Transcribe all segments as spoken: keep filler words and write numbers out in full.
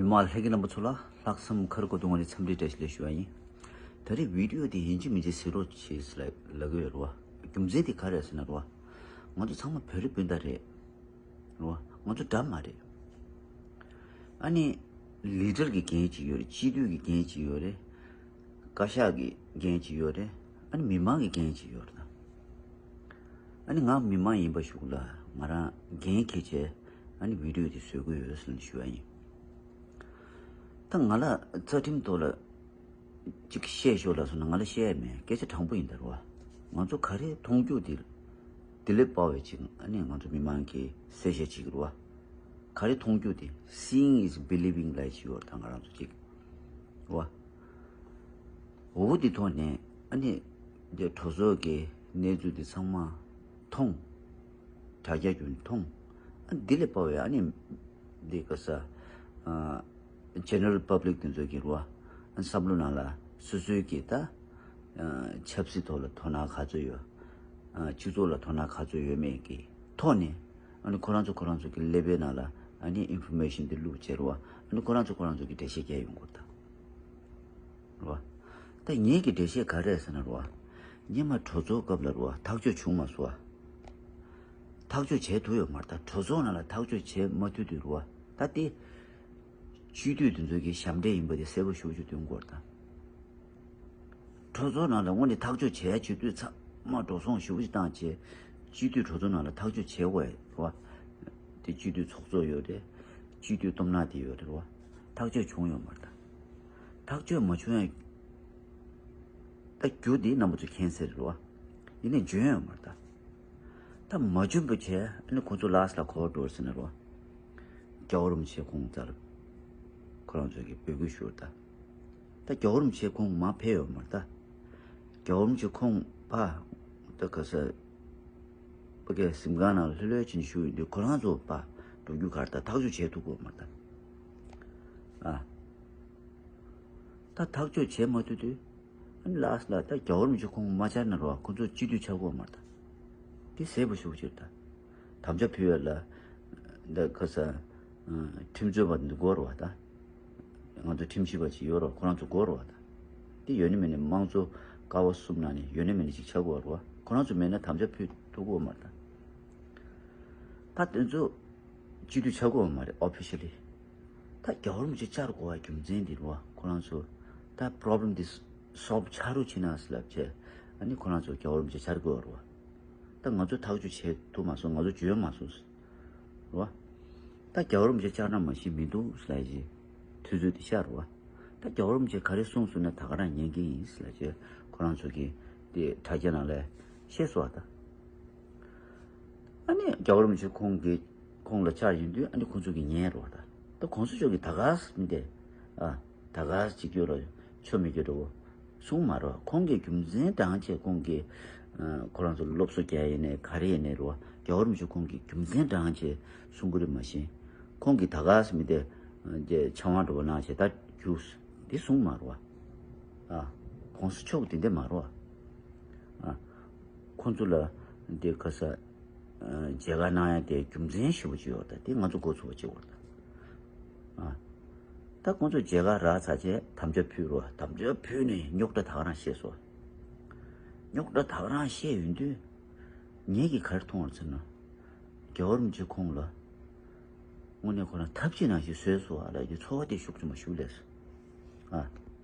མི་མང་ལྷན་རྒྱས་རྣམ་པ་ཚོ་ལ་ལྷག་བསམ་ཁ་རུ་གོ་ཏུ་ངོས་ནས་འཚམས་འདྲི་བཀྲ་ཤིས་བདེ་ལེགས་ཞུ་བ་ཡིན། ད་རེས་བི་ཌིའོ་དེ་ཡིན་གཅིག་མིན་གཅིག་གཟིགས་རོགས་བྱེད་ཟེར་ལབ་ཀྱི་ཡོད་རེད་བ། རྒྱུ་མཚན་དེ་ག་རེ་རེད་ཟེར་ན་རེད་བ། ང་ཚོ་ཚང་མ་བོད་རིགས་སྤུན་ཟླ་རེད། རེད་བ། ང་ཚོ་འདྲ་མ་རེད། ཨ་ནི། ལི་ཌར་གྱི་འགན་ཅིག་ཡོད་རེད། སྤྱི་འཐུས་ཀྱི་འགན་ཅིག་ཡོད་རེད། བཀའ་ཤག་གི་འགན་ཅིག་ཡོད་རེད། ཨ་ནི་མི་མང་གི་འགན་ཅིག་ཡོད་རེད་ད། ཨ་ནི་ང་མི་མང་ཡིན་པ་ཞུགས་ལ་ང་རང་འགན་འཁྱེར་བྱས་ཨ་ནི་བི་ཌིའོ་དེ་བཟོ་གི་ཡོད་ཟེར་ནས་ཞུ་བ་ཡིན། ད་ང་ལ་རྩ་ཁྲིམས་ཐོག་ལ་ཅིག་བཤད་ཤོག་ལབ་སོང་ན་ང་ལ་བཤད་ཡ་མེད། སྐད་ཆ་དྲང་པོ་ཡིན་ད་རེད་བ། ང་ཚོ་ག་རེ་མཐོང་རྒྱུ་དེ་དེ་ལས་དཔའ་བའི་ཅིག་ཨ་ནི་ང་ཚོ་མི་མང་གིས་གསལ་བཤད་བྱེད་ཀྱི་རེད་བ། ག་རེ་མཐོང་རྒྱུ་དེ་seeing is believing ལབ་ཅིག་ཡོད་རེད་ད་ང་རང་ཚོ་ཅིག་རེད་བ། འོ་དེ་ཐོག་ནས་ཨ་ནི་དེ་གྲོས་ཚོགས་ཀྱི་གནས་ཚུལ་དེ་ཚང་མ་མཐོང་། དྲ་རྒྱ་བརྒྱུད་ནས་མཐོང་། ཨ་འདི་ལས་དཔའ་བའི་ཨ་ནི་འདི་ག་ས་ཨ་general public དེ་ཚོ་གི་རུ་ཨ་བསམ་བློ་ནང་ལ་སོ་སོའི་གི་ད་ཨ་ཆབ་སྲིད་ཐོག་ལ་དོ་སྣང་ག་ཚོད་ཡོད། ཨ་སྤྱི་ཚོགས་ལ་དོ་སྣང་ག་ཚོད་ཡོད་མེད་ཀྱི་ཐོག་ནས་ཨ་ནི་ཁོ་རང་ཚོ་ཁོ་རང་ཚོ་གི་ཀླད་པའི་ནང་ལ་ཨ་ནི་ཨིན་ཕོར་མེ་ཤན་དེ་བླུགས་བྱས་རུ་ཨ་ནི་ཁོ་རང་ཚོ་ཁོ་རང་ཚོ་གི་འགྲེལ་བཤད་རྒྱག་ཡོང་དགོས་ད། རེད་བ། ད་ངེད་ཀྱི་འགྲེལ་བཤད་ག་རེ་རེད་ཟེར་ན་རེད་བ། སྔོན་མ་གྲོས་ཚོགས་སྐབས་ལ་རེད་བ་ཐག་གཅོད་བྱུང་མ་སོང་བ། ཐག་གཅོད་བྱས་ཐུབ་ཡོད་མ་རེད་ད། གྲོས་ཚོགས་ནང་ལ་ཐག་གཅོད་བྱས་མ་ཐུབ་དུས་རེད་བ། ད་དེ་སྤྱི་འཐུས་དེ་ཚོ་གི་ཞབས་འདྲེན་ཡིན་པ་དེ་གསལ་པོ་ཞེ་པོ་ཅིག་སྟོན་དགོས་རེད་ད། གྲོས་ཚོགས་ནང་ལ་དངོས་གནས་ཐག་གཅོད་བྱས་ཡ་བྱེད་དུས་ཚང་མ་འགྲོ་སོང་ཞེ་པོ་ཅིག་བཏང་བྱས་སྤྱི་འཐུས་གྲོས་ཚོགས་ནང་ལ་ཐག་གཅོད་བྱས་དགོས་རེད་བ། དེ་སྤྱི་འཐུས་ཚོགས་གཙོ་ཡོད་རེད། སྤྱི་འཐུས་སྟོབས་ན་དེ་ཡོད་རེད་བ། ཐག་གཅོད་བྱུང་ཡོད་མ་རེད་ད། ཐག་གཅོད་མ་བྱུང་ཡ། ད་རྒྱུ་འདི་རྣམ་པ་ཚོ་མཁྱེན་གསལ་རེད་བ། ཡིན་ནའི་འཇོན་ཡོད་མ་རེད་ད། ད་མ་འཇོན་པ་བྱས་ཨ་ནི་ཁོ་ཚོ་ལགས་ལ་གོ་བ་འགྲོ་ཟེར་ན་རེད་བ། རྒྱལ་བ་རིན་པོ་ཆེ་ཁོང་རྩར་ཁོ་རང་ཚོ་གི་འབོད་སྐུལ་ཞུ་རེད་ད། ད་རྒྱལ་བ་རིན་པོ་ཆེ་ཁོང་མར་ཕེབས་ཡོད་མ་རེད་ད། རྒྱལ་བ་རིན་པོ་ཆེ་ཁོང་ཕ་ད་ག་ས་ཕ་གིའི་གཟིམ་ཁང་ནང་ལྷོད་ལྷོད་བྱས་ནས་བཞུགས་ཡོད་དུས་ཁོ་རང་ཚོ་ཕར་འགྲོ་རྒྱུ་ག་རེ་ད་ཐག་གཅོད་བྱེད་ཐུབ་ཀྱི་ཡོད་མ་རེད་ད། ཨ། ད་ཐག་གཅོད་བྱེད་མ་ཐུབ་དུས། ཨ་ནི་ལགས་ལ་ད་རྒྱལ་བ་རིན་པོ་ཆེ་ཁོང་མ་བཅར་ན་རོ་ཁོ་ཚོ་སྤྱི་འཐུས་ཆགས་ཀྱི་ཡོད་མ་རེད་ད། དེ་གསལ་པོ་ཞེ་པོ་ཅིག་རེད་ད། དམ་བཅའ་ཕུལ་ཡ་ལ། ད་ཁ་ས། ཁྲིམས་རྩོད་པ་འདི་དགོས་རེད་བ་ད། ང་ཚོ་ཁྲིམས་ཞིབ་པ་ཅིག་ཡོད་རེད་བ་ཁོ་རང་ཚོ་དགོས་རེད་བ་ད། དེ་ཡོད་ནི་མེད་ནི་དམངས་གཙོ་ཀ་བ་གསུམ་ནང་ནས་ཡོད་ནི་མེད་ནི་ཅིག་ཆགས་ཀྱི་ཡོད་རེད་བ་ཁོ་རང་ཚོ་མེད་ན་དམ་བཅའ་ཕུལ་ཐུབ་ཀྱི་ཡོད་མ་རེད་ད། ད་དེ་ཚོ་སྤྱི་འཐུས་ཆགས་ཀྱི་ཡོད་མ་རེད་ཨོ་ཕི་ཤལ་ལི། ད་རྒྱལ་བ་རིན་པོ་ཆེ་བཅར་དགོས་པའི་རྒྱུ་མཚན་འདི་རེད་བ་ཁོ་རང་ཚོ་ད་པོ་རོབ་ལེམ་འདི་སོལབ་ཆགས་རོགས་བྱེད་ན་ཟེར་ལབ་བྱས་ཨ་ནི་ཁོ་རང་ཚོ་རྒྱལ་བ་རིན་པོ་ཆེ་བཅར་དགོས་པ་རེད་བ། ད་ང་ཚོ་ཐག་གཅོད་བྱེད་ཐུབ་མ་སོང་ང་ཚོ་འཇོན་མ་སོང་ཟེར་བ། ད་རྒྱལ་བ་རིན་པོ་ཆེ་བཅར་ན་མ་གཞི་མི་འདུག་ཟེར་ལབ་ཅིག་དུས་ཚོད་དེ་ཤར་བ། ད་རྒྱལ་བ་རིན་པོ་ཆེ་ག་རེ་གསུངས་སོང་ན་ད་ག་རང་ཉན་གྱི་ཡིན་ཟེར་ལབ་ཅིག་ཁོ་རང་ཚོ་གིས་དེ་དྲ་རྒྱ་ནང་ལ་བཤད་སོང་བ་ད། ཨ་ནི་རྒྱལ་བ་རིན་པོ་ཆེ་ཁོང་གིས་ཁོང་ལ་བཅར་ཡོང་དུས་ཨ་ནི་ཁོང་ཚོ་གིས་ཉན་རོགས་ད། ད་གོང་ས་མཆོག་གིས་ད་ག་སེ་མི་འདེ། ཨ་ད་ག་སེ་ཅིག་ཡོད་རོགས་ཆོ་མི་སྐྱོ་འགྲོ་གསུང་མ་རོགས་ཁོང་གིས་རྒྱུ་མཚན་དྲངས་བྱས་ཁོང་གིས་ཁོ་རང་ཚོ་སློབ་གསོ་རྒྱག་ཡིན་ནའི་ག་རེ་ཡིན་ནའི་རོགས་རྒྱལ་བ་རིན་པོ་ཆེ་ཁོང་གིས་རྒྱུ་མཚན་དྲངས་བྱས་གསུང་གི་རེད་མ་གཞི་ཁོང་གིས་ད་ག་སེ་མི་འདེ་ཆབ་དབང་འགྲོ་བ་གནང་བྱས་ད་རྒྱུ་འདི་གསུང་མ་རོགས། ཨ་གོང་ས་མཆོག་འདི་འདེ་མ་རོགས། ཨ་ཁོང་ཚོ་ལ་འདི་ག་ས། མཇལ་ཁ་གནང་ཡ་དེ་རྒྱུ་མཚན་ཞེ་པོ་ཅིག་ཡོད་རེད་ད་དེ་ང་ཚོ་འགོ་ཚུགས་པ་ཅིག་ཡོད་རེད་ད། ཨ། ད་ཁོང་ཚོ་མཇལ་ཁ་རག་ཚར་རྗེས་དམ་བཅའ་ཕུལ་རོགས་དམ་བཅའ་ཕུལ་ནས་རྙོག་དྲ་ད་ག་རང་བཤད་སོང་། རྙོག་དྲ་ད་ག་རང་བཤད་ཡོང་དུས། ངེད་ཀྱིས་ག་རེ་མཐོང་བ་ཟེར་ན། རྒྱལ་བ་རིན་པོ་ཆེ་ཁོང་ལ། དངོས་གནས་ཁོ་རང་ཐབས་ཤེས་ནང་བཞིན་བཟོས་སོང་བ་ལ་ཡི་ཚོར་བ་དེ་ཤུགས་ཆེན་པོ་ཞིག་སླེབས་སོང་། ཨ།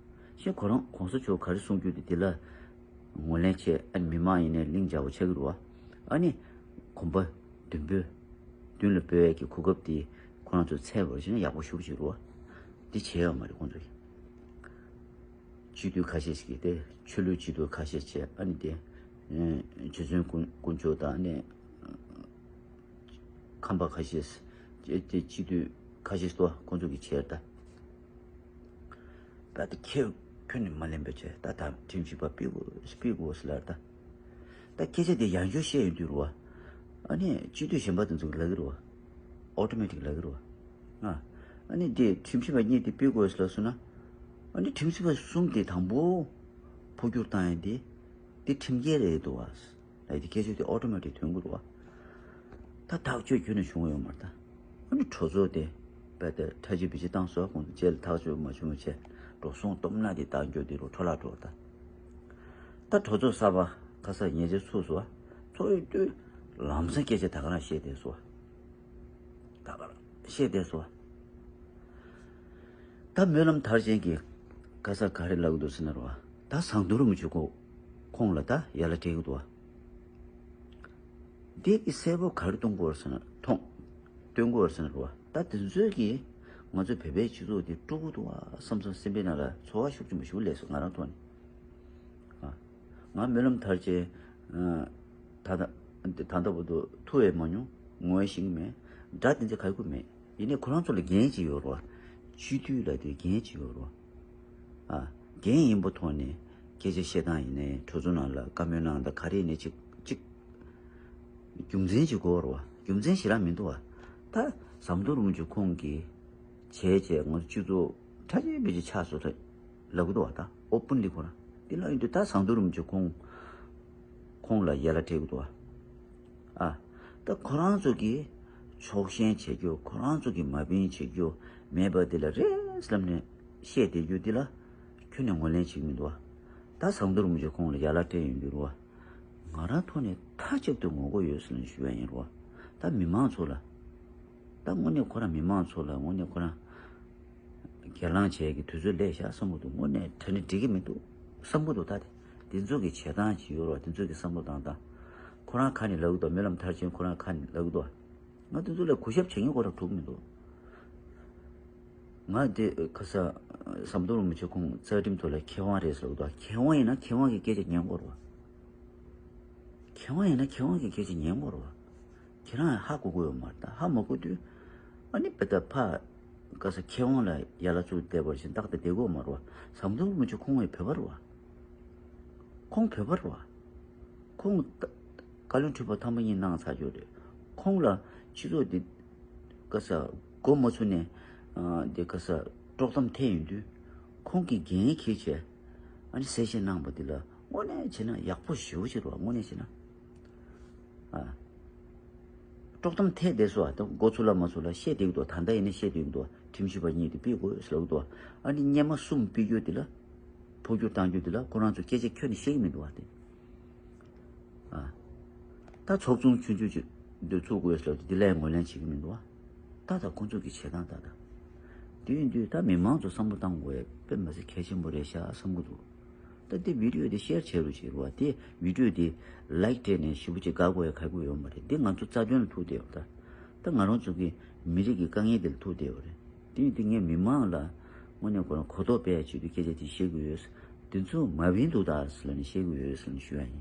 ཞེས་ཁོ་རང་གོང་ས་མཆོག་ག་རེ་གསུང་རྒྱུ་དེ་དེ་ལ་ངོས་ལེན་བྱས་ཨ་ནི་མི་མང་ཡིན་ནའི་གླིང་འཇའ་བོ་ཆགས་ཀྱི་རེད་བ། ཨ་ནི་གོམ་པ་མདུན་སྤོས་མདུན་ལ་སྤོས་ཡས་ཀྱི་གོ་སྐབས་དེ་ཁོ་རང་ཚོ་འཚལ་བར་བྱས་ན་ཡག་པོ་ཞེ་པོ་ཅིག་རེད་བ། འདི་བྱས་ཡོད་མ་རེད་ཁོང་ཚོ་གིས། སྤྱི་འཐུས་ཁ་ཤས་ཤིག་གིས་དེ་ཆོས་ལུགས་སྤྱི་འཐུས་ཁ་ཤས་བྱས་ཨ་ནི་དེ་རྗེ་བཙུན་དཀོན་མཆོག་དང་ཨ་ནི། ཁམས་པ་ཁ་ཤས། དེ་སྤྱི་འཐུས་ཁ་ཤས་སུ་ཁོང་ཚོ་གིས་བྱས་ད། ད་དེ་ཁྱེད་ཁྱོད་ནི་མ་ལེན་པ་བྱས་ད་ད་ཁྲིམས་ཞིབ་པ་ཕུད་དགོས་ཕུད་དགོས་ཟེར་ལབ་ད། ད་སྐད་ཆ་དེ་ཡང་བསྐྱར་བཤད་ཡོང་དུས་རུ་བ། ཨ་ནི་སྤྱི་འཐུས་གཞན་པ་དེ་ཚོ་གིས་ལབ་ཀྱི་རུ་བ། ཨོ་ཏོ་མེ་ཊིག་ལབ་ཀྱི་རུ་བ། ཨ་ནི་དེ་ཁྲིམས་ཞིབ་པ་གཉིས་དེ་ཕུད་དགོས་ཟེར་ལབ་སོང་ན། ཨ་ནི་ཁྲིམས་ཞིབ་པ་གསུམ་དེ་དང་པོ་འཕོ་འགྱུར་བཏང་ཡ་དེ། དེ་ཁྲིམས་འགལ་རེད་འདུག་བ། ལ་དེ་སྐད་ཆ་དེ་ཨོ་ཏོ་མེ་ཊིག་ཐོན་གྱི་རེད་བ། ད་ཐག་གཅོད་ཁྱོན་ནས་བྱུང་ཡོད་མ་རེད་ད། ཨ་ནི་གྲོས་ཚོགས་དེ་ པ་དེ་ཁྲ་ཆུ་བི་ཆུ་བཏང་སོ། ཁོང་ཚོ་རྗེས་ལ་ཐག་ཆོད་མ་བྱུང་བ་བྱས་འགྲོ་སོང་སྟོབས་ན་དེ་བཏང་རྒྱུ་དེ་རུ་འཕྲོ་བརླག་འགྲོ་ད། ད་གྲོས་ཚོགས་གསར་པ་ཁ་ས་ཉེ་ཆར་ཚུགས་སོ། ཚོགས་ཡོད་དུས་ལམ་སང་སྐད་ཆ་ད་ག་རང་བཤད་བསྡད་སོ། ད་ག་རང་བཤད་བསྡད་སོ། ད་སྨོན་ལམ་མཐར་ཕྱིན་གྱི་ཁ་ས་ག་རེ་ལབ་འདུག་ཟེར་ན་རོ། ད་ཟམ་གདོང་རིན་པོ་ཆེ་ཁོ་ཁོང་ལ་ད་ཡ་ལ་སྤྲད་ཀྱི་འདུག་བ། འདི་གི་གསལ་པོ་ག་རེ་གཏོང་དགོས་ཟེར་ན་མཐོང་། སྟོན་དགོས་ཟེར་ན་རོ། ད་དེ་ཚོས་ཀྱིས་ང་ཚོ་བོད་པའི་སྤྱི་ཚོགས་འདི་དཀྲུག་གི་འདུག་བ་བསམ་བསམ་སེམས་པའི་ནང་ལ་ཚོར་བ་ཤུགས་ཆེན་པོ་ཞིག་སླེབས་སོང་ང་རང་ཐོག་ནས། ཨ། ང་སྨོན་ལམ་མཐར་ཕྱིན། ཨ། ད་ལྟ་ད་ལྟ་བར་དུ་ཐུག་ཡང་མ་མྱོང་། ངོ་ཡང་ཤེས་ཀྱི་མེད། དགྲ་དེ་ཚོ་ག་གི་མེད། ཡིན་ནའི་ཁོ་རང་ཚོ་ལ་འགན་ཅིག་ཡོད་རེད་བ། སྤྱི་འཐུས་ལ་དེ་འགན་ཅིག་ཡོད་རེད་བ། ཨ། འགན་ཡིན་པའི་ཐོག་ནས་སྐད་ཆ་བཤད་སྟངས་ཡིན་ནའི་གྲོས་ཚོགས་ནང་ལ་བཀའ་མོལ་གནང་སྟངས་ག་རེ་ཡིན་ནའི་ཅིག་ཅིག་རྒྱུ་མཚན་ཅིག་དགོས་རེད་བ། རྒྱུ་མཚན་ཞེ་དྲག་མི་འདུག་བ། ད་ཟམ་གདོང་རིན་པོ་ཆེ་ཁོང་གིས་བྱས་བྱས་ང་ཚོ་སྤྱི་ཚོགས་ཁྲ་ཆུ་བི་ཆུ་ཆགས་སོང་ལབ་ཀྱི་འདུག་བ། ད་ཨོ་པན་ལི་ཁོ་རང་འདི་ལབ་ཡོང་དུས་ད་ཟམ་གདོང་རིན་པོ་ཆེ་ཁོང་ཁོང་ལ་ཡ་ལ་སྤྲད་ཀྱི་འདུག་བ། ཨ། ད་ཁོ་རང་ཚོ་གིས་ཕྱོགས་ཞེན་བྱེད་རྒྱུ། ཁོ་རང་ཚོ་གིས་མ་བིན་བྱེད་རྒྱུ་མེད་པ་འདི་ལ་རེས་ལབ་ནས་བཤད་བསྡད་རྒྱུ་འདི་ལ་ཁྱོན་ནས་ངོས་ལེན་བྱེད་ཀྱི་མི་འདུག་བ། ད་ཟམ་གདོང་རིན་པོ་ཆེ་ཁོང་ལ་ཡ་ལ་སྤྲད་ཡོང་དུས་རེད་བ། ང་རང་ཐོག་ནས་མཐའ་གཅིག་ཏུ་ངོ་རྒོལ་ཡོད་ཟེར་ནས་ཞུ་ཡ་ཡིན་རེད་བ། ད་མི་མང་ཚོ་ལ། ད་དངོས་གནས་ཁོ་རང་མི་མང་ཚོ་ལ་དངོས་གནས་ཁོ་རང་སྒེར་ལངས་བྱས་ཀྱི་དུས་ཚོད་སླེབས་ཤག་བསམ་གྱི་འདུག་དངོས་གནས་དྲང་གནས་འགྲིག་གི་མི་འདུག་བསམ་གྱི་འདུག་ད་དེ་འདི་ཚོ་གི་བྱེད་སྟངས་ཅིག་ཡོད་རེད་བ། འདི་ཚོ་གི་བསམ་བློ་བཏང་སྟངས། ཁོ་རང་ཁ་ནས་ལབ་ཀྱི་འདུག་སྨོན་ལམ་མཐར་ཕྱིན་ཁོ་རང་ཁ་ནས་ལབ་ཀྱི་འདུག་ང་འདི་ཚོ་ལ་གུས་ཞབས་བྱེད་མཁན་ཁོ་རང་འགྲིག་གི་མི་འདུག་ང་འདི་ཁ་ས་ཟམ་གདོང་རིན་པོ་ཆེ་ཁོང་རྩ་ཁྲིམས་ཐོག་ལ་མཁས་དབང་རེད་ཟེར་ལབ་ཀྱི་འདུག་མཁས་དབང་ཡིན་ན་མཁས་དབང་གི་སྐད་ཆ་ཉན་དགོས་རེད་བ། མཁས་དབང་ཡིན་ན་མཁས་དབང་གི་སྐད་ཆ་ཉན་དགོས་རེད་བ། ཁྱེད་རང་ཧ་གོ་གི་ཡོད་མ་རེད། ད་ཧ་མ་གོ་དུས་ཨ་ནི་དཔེ་ད་ཕ་ག་ས་མཁས་དབང་ལ་ཡ་ལ་བཙུགས་བསྡད་པ་བཞིན་ཏག་ཏག་བསྡད་དགོས་མ་རེད་བ། ཟམ་གདོང་རིན་པོ་ཆེ་ཁོང་ཡང་བོད་པ་རེད་བ། ཁོང་བོད་པ་རེད་བ། ཁོང་ད་བཀའ་བློན་ཁྲི་པ་ཐེངས་མ་གཉིས་གནང་ཚར་རྒྱུ་རེད། ཁོང་ལ་སྤྱི་ཚོགས་འདི་ག་ས་མགོ་མ་ཚོས་ནས་ཨ་འདི་ག་ས་དཀྲོག་གཏམ་འཐེན་ཡོང་དུས་ཁོང་གིས་འགན་འཁྱེར་བྱས་ཨ་ནི་གསལ་བཤད་གནང་པ་འདི་ལ་དངོས་གནས་བྱས་ན་ཡག་པོ་ཞེ་པོ་ཅིག་རེད་བ། དངོས་གནས་བྱས་ན། ཨ། དཀྲོག་གཏམ་འཐེན་བསྡད་སོང་བ། ད་མགོ་ཚོས་ལ་མ་ཚོས་ལ་བཤད་བསྡད་ཀྱི་འདུག་ད་ལྟ་ཡིན་ན་བཤད་བསྡད་ཀྱི་འདུག་ཁྲིམས་ཞིབ་པ་གཉིས་དེ་ཕུད་དགོས་ཟེར་ལབ་ཀྱི་འདུག་ཨ་ནི་སྔོན་མ་གསུམ་ཕུད་རྒྱུ་དེ་ལ་འཕོ་འགྱུར་གཏང་རྒྱུ་དེ་ལ་ཁོ་རང་ཚོ་སྐད་ཆ་ཁྱོན་ནས་བཤད་ཀྱི་མི་འདུག་བ་དེ། ཨ། ད་ཚོགས་ཆུང་ཆུང་ཆུང་ཅིག་འདི་ཚུགས་དགོས་ཟེར་ལབ་དེ་དེ་ལ་ཡང་ངོས་ལེན་བྱེད་ཀྱི་མི་འདུག་བ། ད་ད་ཁོང་ཚོ་གི་བྱེད་སྟངས་ད་ད། དེ་ཡིན་དུས་ད་མི་མང་ཚོ་བསམ་བློ་བཏང་དགོས་ཡ་དཔེ་མ་སྲིད་གལ་ཆེན་པོ་རེད་ཤག་བསམ་གྱི་འདུག་ད་འདི་བི་ཌི་ཡོ་འདི་ཤེར་བྱེད་རོགས་བྱེད་རོགས། དེ་བི་ཌི་ཡོ་འདི་ལའིཀ་སྤྲད་ནས་ཞེ་པོ་ཅིག་དགའ་དགོས་ཡ་ག་དགོས་ཡོད་མ་རེད། འདི་ང་ཚོ་རྩ་དོན་ལ་ཐུག་བསྡད་ཡོད་ད། ད་ང་རང་ཚོ་གི་མི་རིགས་ཀྱི་དཀའ་ངལ་འདི་ལ་ཐུག་བསྡད་ཡོད་རེད། དེ་ཡིན་དུས་ངས་མི་མང་ལ་དངོས་གནས་ཁོ་རང་གོ་རྟོགས་སྤེལ་ཡ་ཆེད་དུ་སྐད་ཆ་དེ་བཤད་དགོས་ཡོད། དེ་ཚོ་མ་བིན་འདུག་ད་ཟེར་ལབ་ནས་བཤད་དགོས་ཡོད་ཟེར་ནས་ཞུ་ཡ་ཡིན།